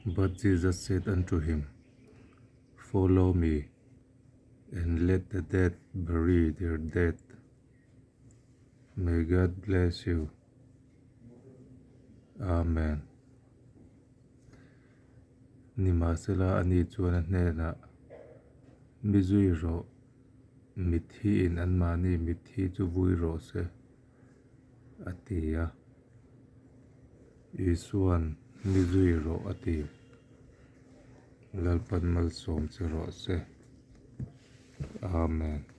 But Jesus said unto him, Follow me, and let the dead bury their dead. May God bless you. Amen. Nimahsela ani chuan a hnenah, Mi zui rawh, mitthi in anmahni mitthi chu vui rawh se, a ti a. Isuan, Mi zui rawh, a ti. Lalpan malsawm che rawh se. Amen.